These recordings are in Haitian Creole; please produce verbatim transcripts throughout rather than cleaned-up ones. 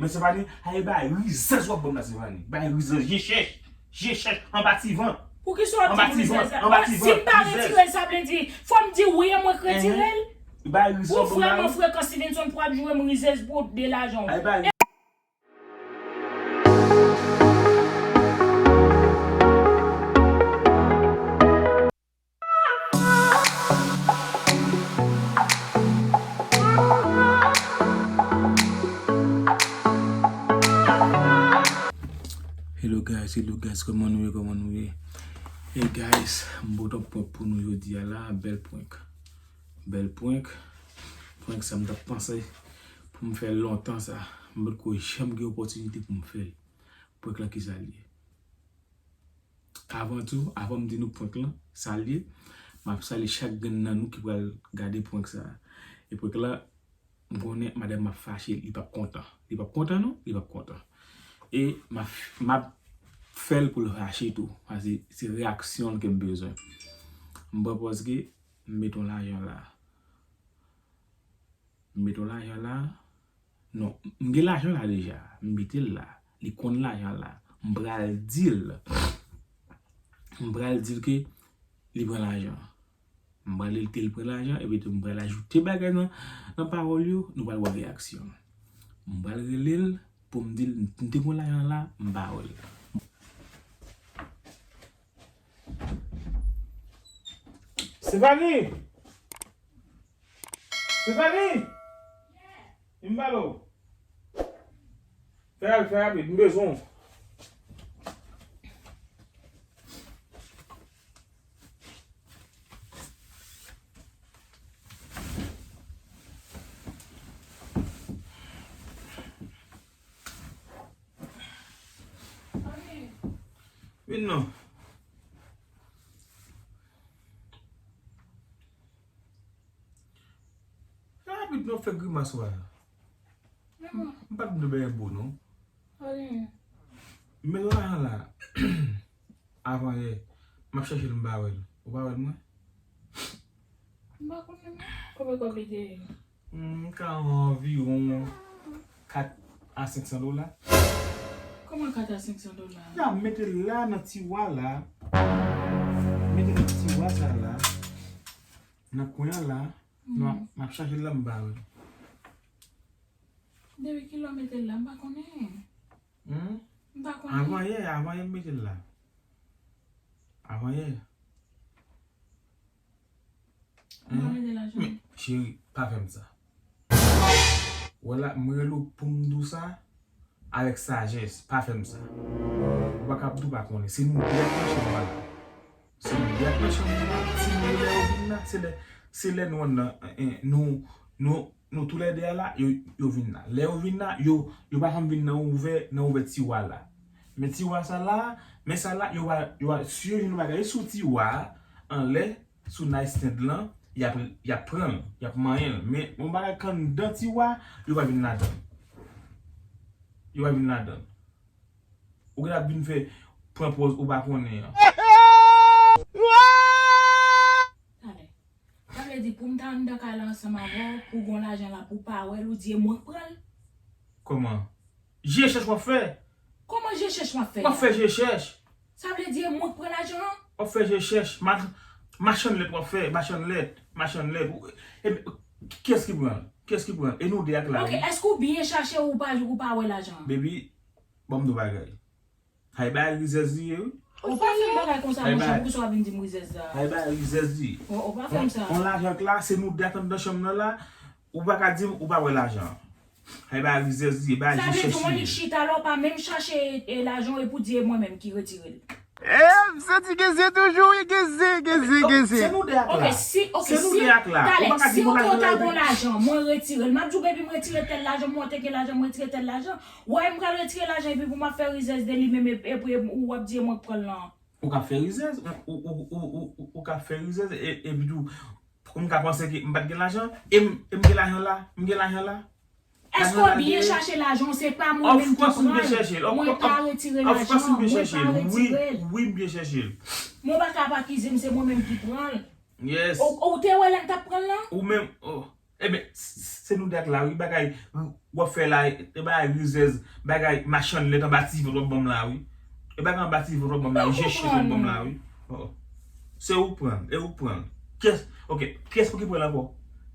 Men Stéphanie, ay bay rizèz w ap ban m la, Stéphanie. Bay rizèz, je chèch, je chèch, anba ti van. Poukisa w ap di m rizèz la? Anba ti van, si m pa retire l, sa vle di, fò m di wi, e mwen k retire l? Ou vrèman frekan, Stevenson, pou w ap joure m rizèz pou de lajan w. Hello guys, hello guys, kòman nou ye, kòman nou ye? Hey guys, m pote yon prank pou nou jodi a la, bèl prank. Bèl prank. Prank sa m t ap panse pou m fè l lontan sa. M potko janm gen opòtinite pou m fè l. Prank lan kisa l ye? Avan tou, avan m di nou prank lan, sa l ye, m ap salye chak grenn nan nou ki pral gade prank sa. E prank lan, m konnen madanm m ap fache, li p ap kontan. Li p ap kontan non, li p ap kontan. E m ap, m ap fè l pou l fache tou. Paske se reyaksyon l ke m bezwen. M pran pòz ke m met yon lajan la. M met yon lajan la. Non, m gen lajan la deja. M mete l la. Li konn lajan la. M pral di l. M pral di l ke li pran lajan. M pral di l ke li pran lajan, epi tou m pral ajoute bagay nan, nan pawòl yo, nou pral wè reyaksyon l. M pral rele l pou m di l, m te pran lajan la, m pa wè l. Stéphanie! Stéphanie! Vin m pale w. Fè rapid, fè rapid, m bezwen w. Vin non. Fè rapid non, fè grimas ou a. M pa t vle bay bo non. M met lajan la. Avan yè, m ap chèche l, m pa wè l. Ou pa wè l mwen? M pa konnen non. Konbyen kòb li te ye? Hmm, m ka anviwon kat a senk san dola. Kòman kat a senk san dola? Ya, m mete l la nan tiwa la. M mete l nan tiwa sa la. Nan kwen an la. M ap, m ap chache l la, m pa wè l. Depi kilè w mete l la, m pa konnen. Hmm? M pa konnen. Avan yè, avan yè m mete l la. Avan yè. M pa mete lajan. Men, cheri, pa fè m sa. Wè la, m rele w pou m di w sa avèk sajès. Pa fè m sa. Ou pa ka ap di w pa konnen. Se nou dèyè nan chanm nan la. Se nou dèyè nan chanm nan la. Timoun yo lè yo vin la, se lè, se lè nou anndan, eh, eh, nou, nou, nou toulède a la, yo, yo vin la. Lè yo vin la, yo, yo pa janm vin nan ouvè, nan ouvè tiwa la. Men tiwa sa la, men sa la, yo va, yo va, si yo jwenn yon bagay sou tiwa a, anlè, sou nightstand lan, y ap, y ap pran l, y ap manyen l. Men yon bagay k anndan tiwa, yo pa vin ladan l. Yo pa vin ladan l. Ou gen ap vin fè pran pòz ou pa konnen an. Talè. Sa vle di pou m ta anndan kay la ansanm avè w, pou gon lajan la, pou w pa wè l, ou di e mwen k pran l? Kòman? Je chèch w ap fè? Kòman je chèch m ap fè? W ap fè je chèch. Sa vle di e mwen k pran lajan an? W ap fè je chèch. Ma-, machann lèt w ap fè, machann lèt, machann lèt. Ou, e, kiyès ki pran l? Kiyès ki pran l? E nou de ak la, wi. Ok, èske w byen chache ou pa, ou pa wè lajan an? Baby, ban m di w bagay. Ay bay rizèz li ye, wi. Ou pa fè m bagay konsa, monchè, poukisa w ap vin di m rizèz la? Ay bay rizèz li ye. Ou, ou pa fè m sa. On, on lajan k la, se nou de ak anndan chanm nan la, ou pa ka di m ou pa wè lajan an. Ay bay rizèz li ye, bay je chèch li ye. Sa vle di, ou annik chita la, ou pa menm chache, e, lajan w, epi w di e mwen menm ki retire l. E, m santi ke se toujou, wi, ke se, ke se, ke se. Se nou de ak la. Ok, si, ok, se nou de ak la. Talè, si ou di w ta gon lajan, mwen retire l. M ap di w, baby, m retire tèl lajan, mwen te gen lajan, m retire tèl lajan. Wè, m pral retire lajan epi pou m ap fè rizèz de li menm, e, epi ou w ap di e mwen k pran l lan. Ou ka fè rizèz, ou, ou, ou ka fè rizèz, e, epi tou, pou m ka panse ke m pa t gen lajan, e m, e m gen lajan la, m gen lajan la. Èske w byen chache lajan? Se pa mwen menm ki pran l. Mwen pa retire lajan an, mwen pa retire l. Wi, wi, m byen chache l. Men w pa ka ap akize m, se mwen menm ki pran l. Yes. Ou, ou te wè lè m t ap pran l lan? Ou menm, oh. Ebyen, se nou dat la, wi, bagay w ap fè la, e bagay rizèz, bagay machann lèt anba ti vant w ap ban m la, wi. E bagay anba ti vant w ap ban m la, wi, je chèch w ap ban m la, wi. Oh, oh. Se ou pran l, e ou pran l. Kiyès, ok, kiyès pou ki pran l ankò?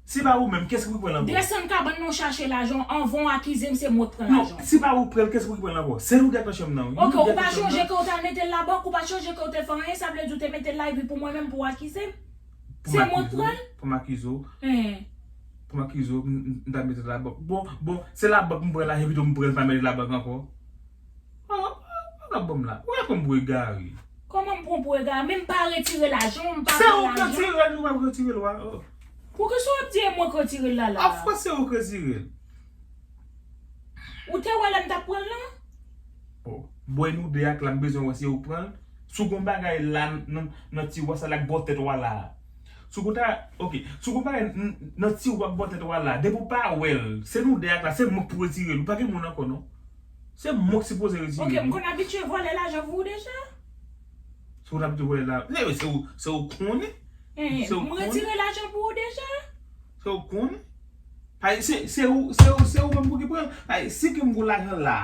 Si pa ou menm, kiyès pou ki pran l ankò? Desann kabann nan w chache lajan w, anvan w akize m, se mwen k pran lajan w. Non, si pa ou pran l, kiyès pou ki pran l ankò? Se nou dat nan chanm nan, wi. Ok, ou pa chonje ke w t al mete l labank, ou pa chonje ke w te fè anyen, sa vle di w te mete l la epi pou mwen menm pou w akize m? Se mwen k pran l? Pou m akize w. Hein. Pou m akize w, m, m, m ta mete labank. Bon, bon, se labank m pran lajan, pito m pran l pa mete labank ankò. Oh, oh, oh, la banm la. Ou ka pran m pou egare. Kòman m pran w pou egare? Men m pa retire lajan w, m pa pran lajan. Se ou k retire l, ou pa retire l, wa. Oh. Poukisa w ap di e mwen k retire l la, la? Of course, se ou k retire l. Ou te wè lè m t ap pran l lan? Oh. Bwè nou de ak la, m bezwen wè si ou pran l. Si w gon bagay la nan, nan tiwa sa la k bò tèt ou a la. Si w gon ta, ok. Si w gon bagay n, n, nan tiwa k bò tèt ou a la, depi w pa wè l, se nou de ak la, se mwen k pou retire l. Ou pa gen moun ankò, non. Se mwen k sipoze retire l. Ok, m konn abitye vòlè lajan pou ou deja? Si w konn abitye vòlè la, se, se ou, se ou konnen. Eh, se ou konnen. M retire lajan pou ou deja? Se ou konnen. Ay, se, se ou, se ou, se ou menm pou ki pran l. Ay, si ke m gon lajan la,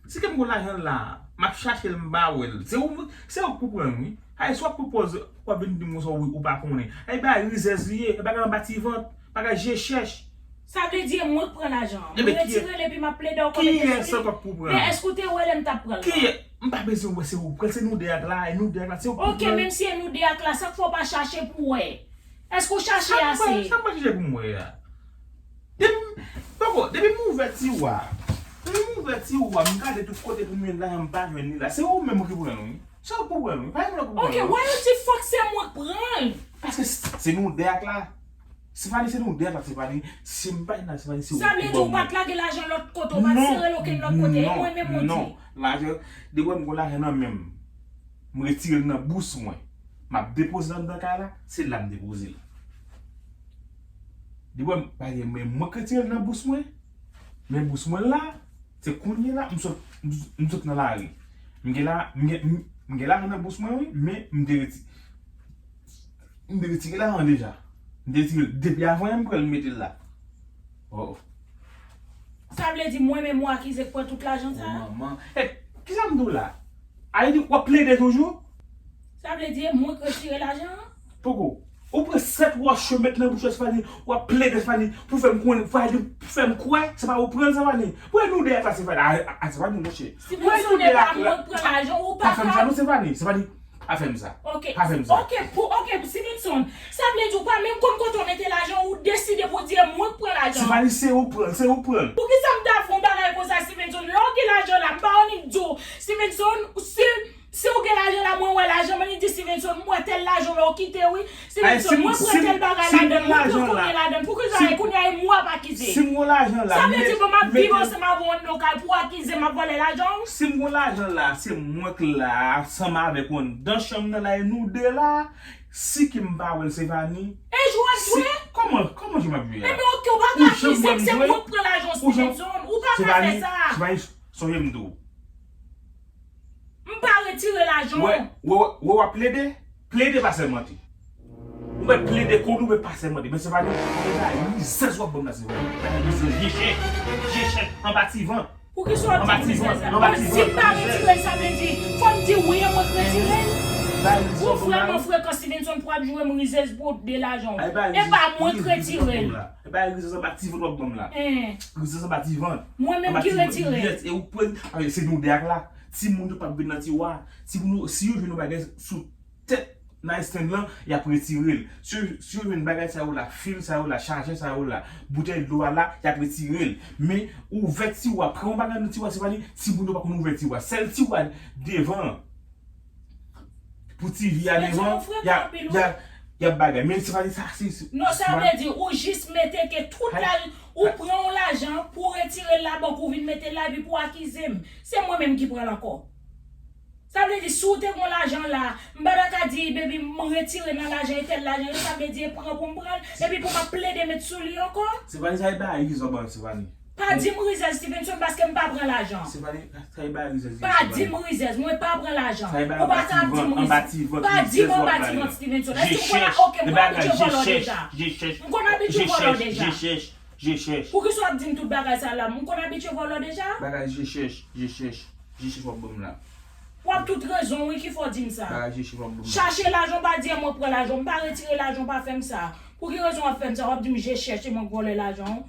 si ke m gon lajan la, m ap chache l, m pa wè l. Se ou, se ou k pou pran l, wi. Ay, si w ap pwopoze, w ap vin di m konsa, wi, ou pa konnen. Ay, bagay rizèz li ye, e bagay anba ti vant, bagay je chèch. Sa vle di e mwen k pran lajan an. M retire l epi m ap plede w konnen. Kiyès ankò k pou pran l? Men èske w te wè lè m t ap pran l lan? Kiyès? M pa bezwen wè se ou k pran l, se nou de ak la, e nou de ak la, se ou k pou pran l. Ok, menm si e nou de ak la, sa k fè w pa chache pou w wè? Èske w chache ase? Sa m pa chache pou m wè a. Depi m, poko, depi m ouvè tiwa, depi m ouvè tiwa, m gade tout kote pou m jwenn lajan, m pa jwenn li la. Se ou menm ki pran l, wi. Se ou k pou pran l, wi. Pa gen lòt pou pran l, non. Ok, why you di fòk se mwen k pran l? Paske s, se nou de ak la. Stéphanie, se nou de ak la, Stéphanie. Si m pa jwenn la, Stéphanie, se ou k pou ban mwen. Sa vle di ou pa t lage lajan lòt kote, ou pa t sere l okenn lòt kote, e mwen menm ou di. Non, non, non. Lajan, depi m gon lajan nan men m, m retire l nan bous mwen. M ap depoze l anndan kay la, se la m depoze l. Li wè m, pa gen, men mwen k retire l nan bous mwen. Men bous mwen la, se kounye la, m sot, m, m sot nan lari. M gen la, m gen, m, m gen lajan nan bous mwen, wi, men m te reti, m te retire lajan deja. M te retire l depi avan yè m pran l, m mete l la. Oh. Sa vle di mwen menm ou akize k pran tout lajan sa a? Oh, manman. E, kisa m di w la? Ayiti, w ap plede toujou? Sa vle di e mwen k retire lajan an? Poko. Ou pran sèt wòch yo met nan bouch Stéphanie, w ap plede Stéphanie, pou fè m konnen, fè m, pou fè m kwè, se pa ou pran l, Stéphanie. Pou e nou de ak la, Stéphanie. A, a, a, Stéphanie, monchè. Stevenson, e pa mwen k pran lajan, ou pa ka. Pa fè m sa non, Stéphanie. Stéphanie, pa fè m sa. Ok. Pa fè m sa. Ok, pou, ok, Stevenson. Sa vle di ou pa menm konn kote w mete lajan, ou deside pou di e mwen k pran lajan. Stéphanie, se ou pran l, se ou pran l. Poukisa m ta fè yon bagay konsa, Stevenson? Lè w gen lajan la, m pa annik di w, Stevenson, si, si w gen lajan la, mwen wè lajan, m annik di Stevenson, m wè tèl lajan la, w kite wi. Stevenson, mwen pran tèl bagay ladan l, mwen pran konbyen ladan l. Poukisa e kounye a e mwen w ap akize? Si m gon lajan la, sa vle di bon, m ap viv ansanm avè w anndan kay pou w akize m ap vòlè lajan w? Si m gon lajan la, se mwen k la, ansanm avèk ou anndan chanm nan la, e nou de la. Si ke m pa wè l, Stéphanie. E jwe w ap jwe? Kòman, kòman jwe m ap jwe a? Ebyen, ok, ou pa ka akize m, se mwen k pran lajan w, Stevenson. Ou pa ka fè sa. Stéphanie, sonje m di w. M pa retire lajan w. Wè, wè, wè, w ap plede? Plede pa sèmante. Ou mèt plede kont ou, men pa sèmante. Men Stéphanie, se pa rizèz w ap ban m la, Stéphanie. Rizèz, je chèch, je chèch, anba ti vant. Poukisa w ap di m rizèz la? Bon, si m pa retire l, sa vle di, fò m di wi, e mwen k retire l? Ou vrèman frekan, Stevenson, pou w ap jwe m rizèz pou w de lajan w. E pa mwen k retire l. E pa rizèz anba ti vant w ap ban m la. Rizèz anba ti vant. Mwen menm ki retire l. Yes, e ou pran, se nou de ak la. Timoun yo p ap vin nan tiwa. Timoun yo, si yo jwenn yon bagay sou tèt nightstand lan, y ap retire l. Si, si yo jwenn bagay sa yo la, fil sa yo la, chajè sa yo la, boutèy dlo a la, y ap retire l. Men, ouvè tiwa, pran yon bagay nan tiwa, Stéphanie, timoun yo pa konn ouvè tiwa. Sèl tiwa devan an. Pou T V a devan, y ap, y ap, y ap bagay. Men Stéphanie, sa, se, se, non, sa vle di, ou jis mete ke tout la, ou pran yon lajan pou retire l labank, ou vin mete l la, epi pou akize m. Se mwen menm ki pran l ankò. Sa vle di, si w te gon lajan la, m pa ta ka di, baby, m retire nan lajan, e tèl lajan, sa vle di, e pran pou m pran l, epi pou m ap plede met sou li ankò? Stéphanie, sa e pa rizèz w ap ban m, Stéphanie. Pa di m rizèz, Stevenson, paske m pa pran lajan. Stephanie, sa e bay rizèz. Pa di m rizèz, mwen pa pran lajan. Ou pa sa ap di m rizèz. Pa di m anba ti vant, Stevenson. Èske m konn a, oke, m konn abitye vòlò deja. M konn abitye vòlò deja. Poukisa w ap di m tout bagay sa la? M konn abitye vòlò deja. Bagay je chèch, je chèch, je chèch w ap ban m la. W ap tout rezon wi ki fè w di m sa. Bagay je chèch w ap ban m la. Chache lajan, w pa di e mwen k pran lajan, m pa retire lajan, w pa fè m sa. Pou ki rezon w ap fè m sa? W ap di m je chèch, e mwen k vòlè lajan w.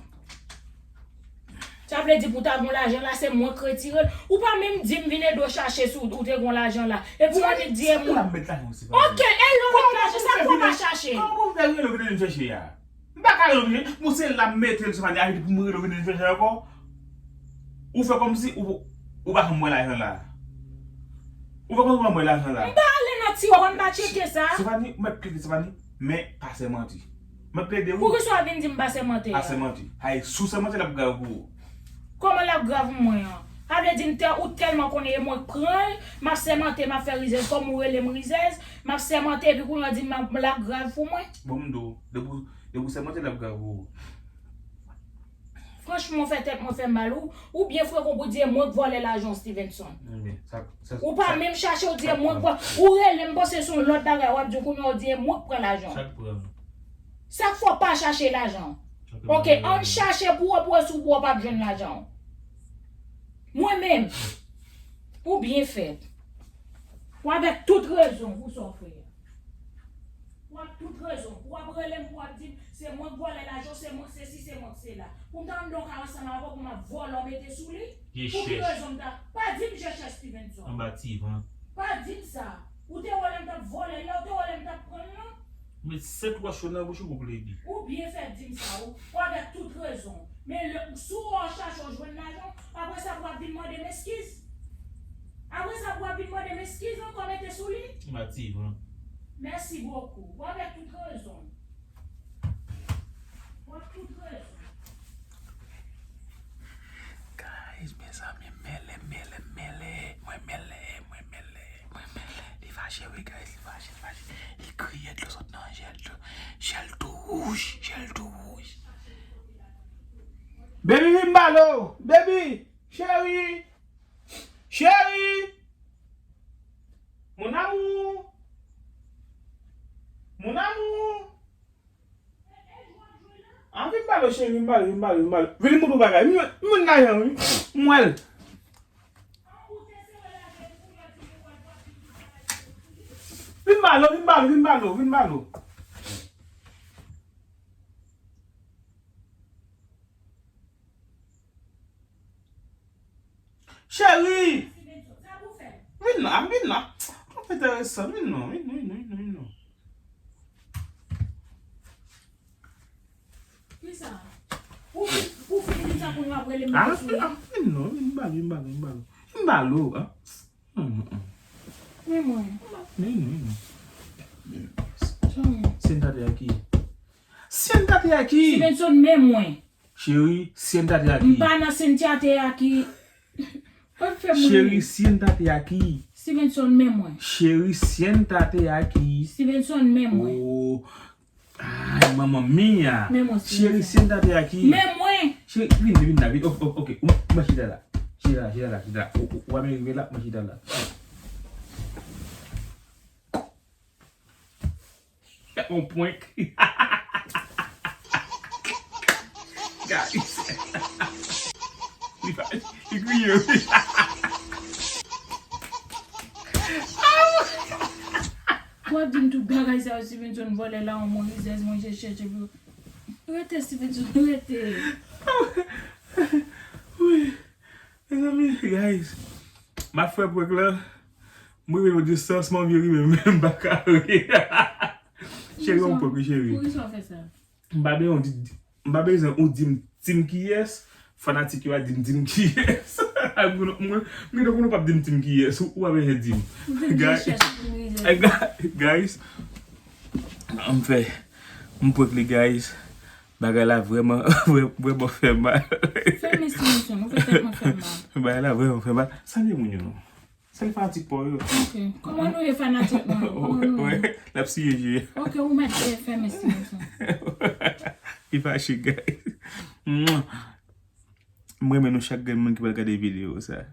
Sa vle di pou ta gon lajan la, se mwen k retire l. Ou pa menm di m vin ede w chache si w te gon lajan la. Epi w annik di e mwen. Oke, e lè w met lajan, sa k fè w pa chache? Kòman pou m fè rele w vin ede m chache a? M pa ka rele w vin, bon, se la m mete l sou panye a pou m rele w vin ede m chache ankò. Ou fè kòmsi ou, ou pa janm wè lajan la. Ou fè kòmsi ou pa janm wè lajan la. M pa ale nan tiwa, m pa tcheke sa. Stephanie, m ap plede, Stephanie, men pa sèmante. M ap plede wi. Poukisa w vin di m pa sèmante a? Pa sèmante. Ay, si w sèmante, l ap grav pou ou. Kòman l ap grav pou mwen an? Sa vle di m tè, ou tèlman konnen e mwen k pran l, m ap sèmante, m ap fè rizèz, kòm ou rele m rizèz, m ap sèmante, epi kounye a w di m l ap grav pou mwen? Bon, m di w, depi w, depi w sèmante, l ap grav pou ou. Franchman, w fè tèt mwen fè mal, ou, ou byen frekan pou di e mwen k vòlè lajan w, Stevenson. Ebyen, sa, sa, ou pa menm chache, ou di e mwen k pran. Ou rele m, panse se yon lòt bagay, w ap di w kounye a, w di e mwen k pran lajan w. Sa k pran? Sa k fè w pa chache lajan w? Oke, ann chache pou wè, pou wè si w pran, w p ap jwenn lajan w. Mwen menm, ou byen fèt. Ou avèk tout rezon pou sa w fè a. W ap tout rezon. W ap rele m, w ap di m, se mwen k vòlè lajan, se mwen k sesi, se mwen k sela. Pou m ta anndan yon kay ansanm avè w, pou m ap vòlè w mete sou li? Pou ki rezon m ta, pa di m je chèch Stevenson. Anba ti van. Pa di m sa. Ou te wè lè m t ap vòlè l la, ou te wè lè m t ap pran l lan? Met sèt wòch yo nan bouch ou pou plede. Ou byen fè di m sa, ou, ou avèk tout rezon. Men lè, si w chache w jwenn lajan, apre sa pou w ap vin mande m eskiz. Apre sa pou w ap vin mande m eskiz ankò mete sou li. Anba ti van. Merci beaucoup. Ou avèk tout rezon. Ou avèk tout rezon. Guys, mezanmi, mele, mele, mele. Mwen mele, mwen mele, mwen mele. Li fache wi, guys, li fache, li fache. Li kriye, dlo sot nan je l tou. Je l tou wouj, je l tou wouj. Baby, vin ba l o. Baby, cheri. Cheri. Mon amour. Mon amour. Ah, vin ba l o, cheri, vin ba l, vin ba l, vin ba l. Vin, li montre w bagay. M, m jwenn lajan, wi. M wè l. Vin ba l o, vin ba l o, vin ba l o, vin ba l o. Cheri! Vin la, vin la. Twòp enteresan. Vin non, vin, vin, vin, vin non. Kisa? Ou, ou fin di sa pou nou ap rele m. Ah, vin non, vin ba l, vin ba l, vin ba l. Vin ba l o, ah. Hum, hum, hum. Men mwen. Men non, men non. Siéntate aquí. Siéntate aquí. Stevenson, men mwen. Cheri, siéntate aquí. M pa nan siéntate aquí. Cheri, siéntate aquí. Stevenson, men mwen. Cheri, siéntate aquí. Stevenson, men mwen. Oh. Ay, mamma mia. Men mwen, Stevenson. Cheri, siéntate aquí. Men mwen. Cheri, vin, vin la, vin. Ok, ok, ok. Ou, ou mwen chita la. Chita la, chita la, chita la. Ou, ou, ou ap rive la, mwen chita la. On prank. Guys. Li pa, li kriye, wi. W ap di m tout bagay sa yo, Stevenson vòlè la, mwen rizèz, mwen je chèche pou. Rete, Stevenson, rete. Wi. Mezanmi, guys. M ap fè prank lan. M rive yon distans, m anvi rive, men m pa ka rive. Cheri, yon prank wi, cheri. Poukisa w fè sa? M pa bezwen yon di, m pa bezwen ou di m team kiyès, fanatik yo a di m team kiyès. Mwen, mwen, mwen, nou p ap di m team kiyès, ou, ou pa bezwen di m. Guys, guys, m fè, m prank li, guys. Bagay la vrèman, vrè-, vrèman fè mal. Fèmen Stevenson, ou fè tèt mwen fè mal. Bagay la vrèman fè mal. Salye moun yo non. Salye fanatik pa w yo. Ok. Kòman nou ye fanatik mwen yo? Kòman nou ye? Wè, l ap siye je. Ok, ou mèt, eh, fèmen Stevenson. Li fache, guys. Mwah. M renmen nou chak grenn moun ki pral gade videyo sa.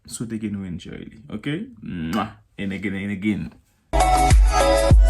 Swete ke nou enjoy li, ok? Mwah! And again, and again.